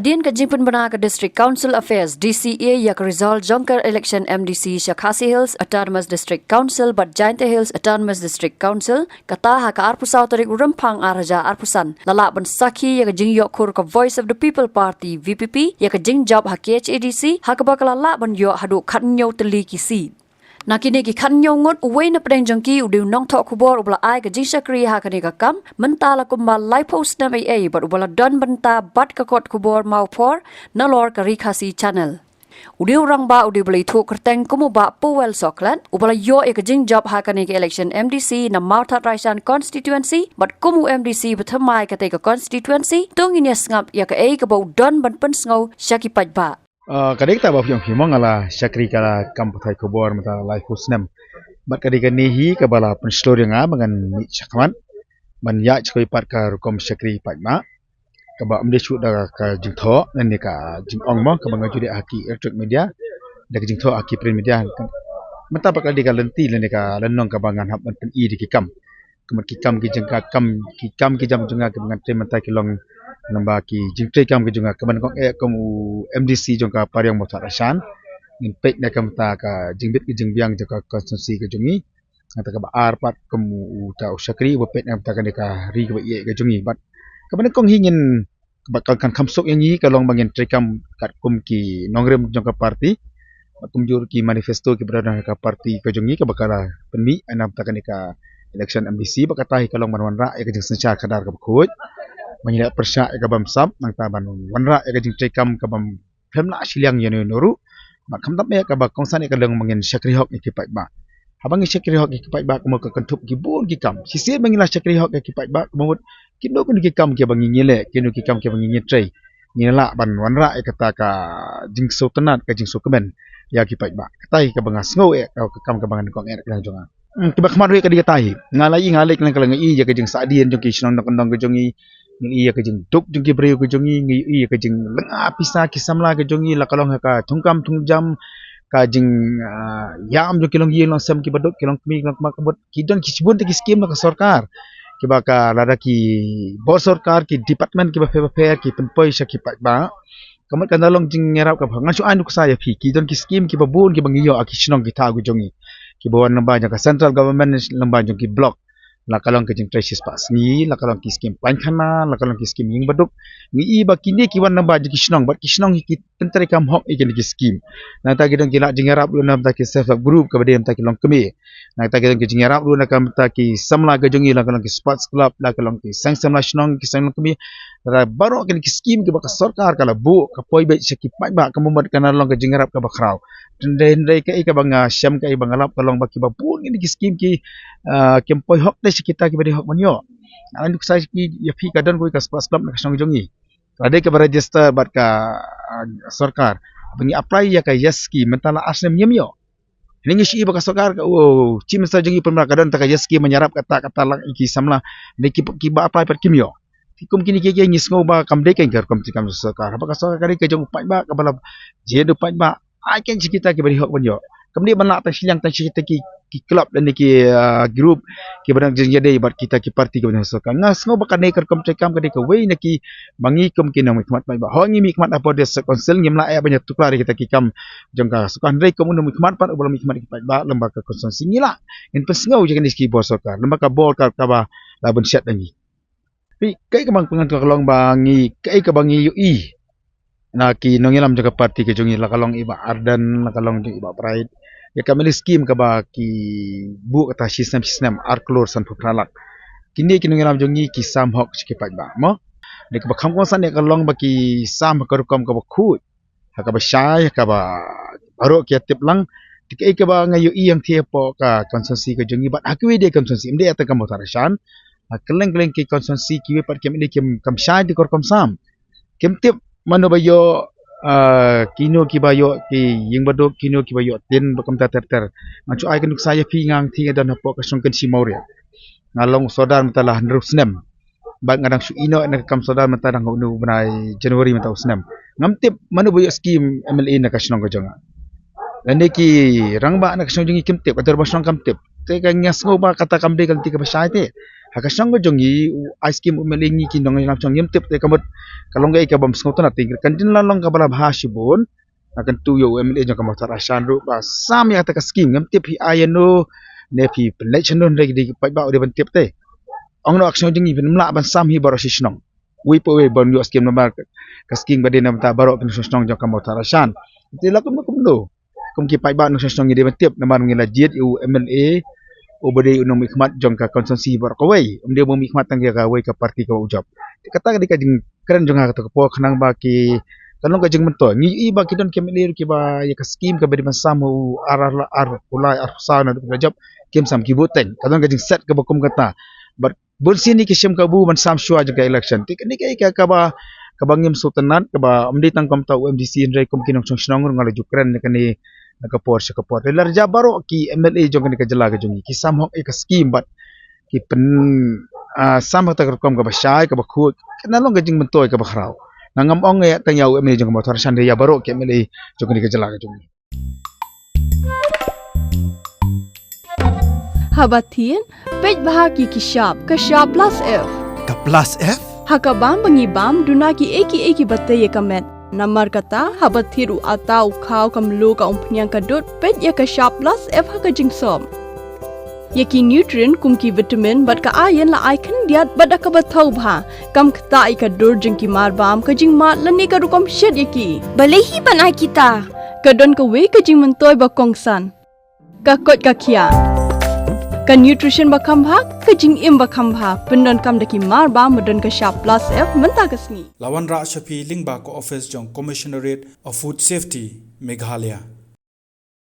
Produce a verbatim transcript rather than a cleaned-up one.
Hadien ka jingpynbna ka District Council Affairs, D C A, ïa ka result jong ka election M D C sha Khasi Hills Autonomous District Council bad Jaintia Hills Autonomous District Council, kata ha ka arphew saw tarik u Rymphang ar hajar arphew san, la lah ban sakhi ïa ka jingïoh khur ka Voice of the People Party, V P P, ïa ka jingjop ha K H A D C, ha kaba ka la lah ban ïoh haduh khathynñiew tylli ki seat. Na kine ki khathynñiew ngut, uwei na pdeng jong ki u dei u nongthoh khubor uba la ai ka jingshakri ha kane ka kam, mynta la kumba laiphew snem eiei bad uba la don bynta bad ka kot khubor Mawphor nalor ka Ri Khasi Channel. U dei u rangbah u dei uba la ithuh kyrteng kum u Bah Powell Sohkhlet, uba la ïoh ïa ka jingjop ha kane ka election M D C na Mawthadraishan constituency bad kum u M D C ba thymmai katei ka constituency. To ngin ïa sngap ïa kaei kaba u don ban pynsngew sha ki paidbah. Ah, ka dei kata ba phi ong, phi ong nga la shakri ka kam pathai khubor mynta laiphew snem. Bad ka dei kane hi kaba la pynshlur ïa nga ba ngan mih shakhmat ban ïaid sha kawei pat ka rukom shakri paidbah, kaba ym dei shuh da ka jingthoh lane ka jingong mo, kaba nga ju dei ha ki electronic media, da ka jingthoh ha ki print media. Mynta pat ka dei ka lynti lane ka lynnong kaba ngan hap ban pyni da ki kam. Ka mut ki kam ki jingka kam, ki kam ki jam jong nga kiba ngan trei mynta ki long, namba ki jingtrei kam ki jong nga, kaba nyngkong eh kum u M D C jong ka Pariong Mawthadraishan. Ngin peit na ka mynta ka jingbit ka jingbiang jong ka constituency ka jong ngi. Nangta kaba ar pat kum u, uta u shakri uba peit na ka mynta kane ka ri kaba ïeit ka jong ngi. Bad kaba nyngkong hi ngin, kaba kan, kan kham suk ïa ngi ka long ba ngin trei kam katkum ki nongrim jong ka party. Bad kumjuh ki manifesto kiba don ha ka party ka jong ngi kaba ka la pynmih na ka mynta kane ka election M D C, bad kata hi ka long ban wanrah ïa ka jingsynshar khadar kaba khuid, ban ïaleh pyrshah ïa ka bamsap, nangta ban wanrah ïa ka jingtrei kam kaba ym phem lah shiliang ïano ïano ruh. Bad khamtam eh kaba kongsan eh ka long ba ngin shakri hok ïa ki paidbah. Haba ngi shakri hok ïa ki paidbah ka mut ka kynthup ki bun ki kam. Shisien ba ngi la shakri hok ïa ki paidbah ka mut kino kino ki kam kiba ngi ngi leh, kino ki kam kiba ngi ngi trei, ngi lah ban wanrah ïa kata ka jingsngewtynnat, ka jingsngewkmen ïa ki paidbah. Kata hi kaba nga sngew eh ka, ka kam kaba nga nyngkong eh ka jong nga. Hmm, kiba khmat ruh ka dei kata hi. Nga la i, nga leh, nga la i ïa ka jingsahdien jong ki shnong nongkyndong ka jong ngi, ngi i ïa ka jingduk jong ki briew ka jong ngi, ngi i ïa ka jinglynga pisa ki samla ka jong ngi, la ka long ha ka thungkam thungjam, ka jing, ah, ïam jong ki longïing longsem, ki baduk, ki longkmie, ki longkmar, ka mut ki don ki shibun te ki skim na ka sorkar, kiba ka lada ki bor sorkar, ki department kiba pher bapher ki pynpoi sha ki paidbah. Ka mut kan da long jingïarap kaba, ngan shu ai nuksa ïa phi, ki don ki skim kiba bun kiba ngi ïoh ha ki shnong ki thaw ki jong ngi, kiba wan lyngba jong ka central government, lyngba jong ki block. La ka long ka jingtrei shispah sngi, la ka long ki skim painkhana, la ka long ki skim ïing baduk. Ngi i ba kine ki wan lyngba jong ki shnong, bad ki shnong hi ki pyntreikam hok ïa kine ki skim. Nangta ki don ki lad jingïarap ruh na bynta ki self help group kaba dei na bynta ki longkmie. Nangta ki don ki jingïarap ruh na ka bynta ki samla ka jong ngi, la ka long ki sports club, la ka long ki seng samla shnong, ki seng longkmie. Lada baroh kine ki skim kiba ka sorkar ka la buh, ka poi beit sha ki paidbah, ka mut kan long ka jingïarap kaba khraw. Hynrei, hynrei kaei kaba nga shem, kaei ba nga lap ka long ba kiba bun kine ki skim ki, ah, kim poi hok te sha kita kiba dei hok ban ïoh. Nga la nuksa ïa phi, ka don kawei ka sports club na ka shnong jong ngi. Ka dei kaba register bad ka, ah, sorkar. Ba ngi apply ïa ka YES scheme mynta la ar snem ngim ïoh. Hynrei ngi shu i ba ka sorkar ka, oh, Chief Minister jong ngi pynbna ka don ta ka YES scheme ban ïarap kata, kata lak ïa ki samla. Hynrei ki, kiba apply pat kim ïoh. Ki kum kine kiei kiei ngi sngew ba kam dei ka rukom treikam jong ka sorkar. Haba ka sorkar ka dei ka jong u paidbah, kaba la jied u paidbah, ai keiñ sha kita kiba dei hok ban ïoh. Kam dei ban lah tang shiliang tang sha kita ki, ki club lane ki, ah, group kiba dang jingïadei bad kita ki parti kiba dang sorkar. Nga sngew ba kane ka rukom treikam ka dei kawei na kiba ngi kum ki nongmihkhmat paidbah, hooid ngi mihkhmat ha bor district council, ngim lah eh ban ïatuklar ïa kita ki kam jong ka sorkar, hynrei kum u nongmihkhmat pat uba long mihkhmat ïa ki paidbah lyngba ka constituency, ngi lah ngin pynsngew ïa kine ki bor sorkar lyngba ka bor ka, kaba la bunshet da ngi. Phi, kaei kaba nga pyngan ka long ba ngi, kaei kaba ngi ïohi na ki nongïalam jong ka parti ka jong ngi, la ka long i Bah Ardent, la ka long i Bah Bright, ïa ka MLA scheme kaba ki buh kata shi snem shi snem, ar klur sanphew phra lak. Kine ki nongïalam jong ngi ki sam hok sha ki paidbah mo. Dei kaba kham kongsan ïa ka long ba ki sam ha ka rukom kaba khuid, ha kaba shai, ha kaba baroh ki ïa tip lang. Te kaei kaba nga ïohi hangtei hapoh ka constituency ka jong ngi bad ha kiwei de constituency, ym dei ïa tang ka Mawthadraishan, ha kylleng kylleng ki constituency kiwei pat ki MLA kim, kam shai te ka rukom sam. Kim tip mano ba ïoh, ah, kino kiba ïoh ki ïing baduk, kino kiba ïoh tin, bad kumta ter ter. Ngan shu ai ka nuksa ïa phi, nga hangtei nga don hapoh ka shnong Kynshi Mawria. Nga long u sordar mynta la hynriew snem. Bad nga dang shu ïeh noh na ka kam sordar mynta dang ha une u bnai January mynta u snem. Ngam tip mano ba ïoh scheme MLA na ka shnong ka jong nga. Lane ki rangbah na ka shnong jong ngi kim tip, ka dorbar shnong kam tip. Te ka, nga sngew ba kata kam dei ka lynti kaba shai te. Ha ka shnong ka jong ngi, u ai skim u M L A ngi ki nongshong shnong ngim tip te ka mut ka long kaei kaba ym sngewtynnat te. Kan jin la long kaba la bha shibun. Nga kyntu ïa u M L A jong ka Mawthadraishan ruh ba sam ïa kata ka skim, ngam tip phi ai ïano ne phi pynleit shano, hynrei ki dei ki paidbah u dei ban tip te. Ong noh ka shnong jong ngi phin ym lah ban sam hi baroh shi shnong. Uwei pa uwei ban ïoh skim namar ka, ka skim ka dei na bynta baroh ki nongshong shnong jong ka Mawthadraishan. Te la kumno kumno, kum ki paidbah nongshong shnong ngi dei ban tip namar ngi la jied ïa u M L A uba dei u nongmihkhmat jong ka constituency baroh kawei. Um dei u mihkhmat tang ïa kawei ka party kaba u jop. Te kata ka dei ka jingkren jong nga kata ka por khnang ba ki, kan long ka jingmyntoi. Ngi ïohi ba ki don ki M L A ruh kiba ïa ka skim kaba dei ban sam ha u ar, ar, ar, u lai ar saw naduh ba la jop, kim sam, ki vote teng. Ka don ka jingset kaba kum kata. Bad bun sien ki shim kabu ban sam shuwa jong ka election. Te kane kaei ka, kaba, kaba ngim sngewtynnat, kaba ym dei tang kumta u M D C hynrei kum ki nongshong shnong ruh nga la ju kren na kane na ka por sha ka por. Te la rja baroh ki M L A jong kane ka jylla ka jong ngi ki sam hok ïa ka skim bad ki pyn, ah, sam ha kata ka rukom kaba shai, kaba khuid. Kan long ka jingmyntoi kaba khraw. Nga ngam ong ïa tang ïa u M L A jong ka Mawthadraishan, hynrei ïa baroh ki M L A jong kane ka jylla ka jong ngi. Haba thied, peit bha ki, ki shap, ka shap plus F. Ka plus F? Ha ka bam ba ngi bam, duna kiei kiei kiba tei ïa ka met. Namar kata, haba thied u atta, u khaw, ka mluh, ka umphniang, ka dud, peit ïa ka shap plus F ha ka jingsop. Ïa ki nutrient kum ki vitamin bad ka iron la ai khyndiat bad da kaba thaw bha. Kam ktah ïa ka dur jong ki mar bam, ka jingmad lane ka rukom shet ïa ki. Balei hi ban ai kita? Ka don kawei ka jingmyntoi ba kongsan. Ka koit ka khiah. Ka nutrition ba kham bha, ka jingim ba kham bha. Pyndonkam da ki mar bam ba don ka shap plus F mynta ka sngi. La wanrah sha phi lyngba ka office jong Commissionerate of Food Safety, Meghalaya.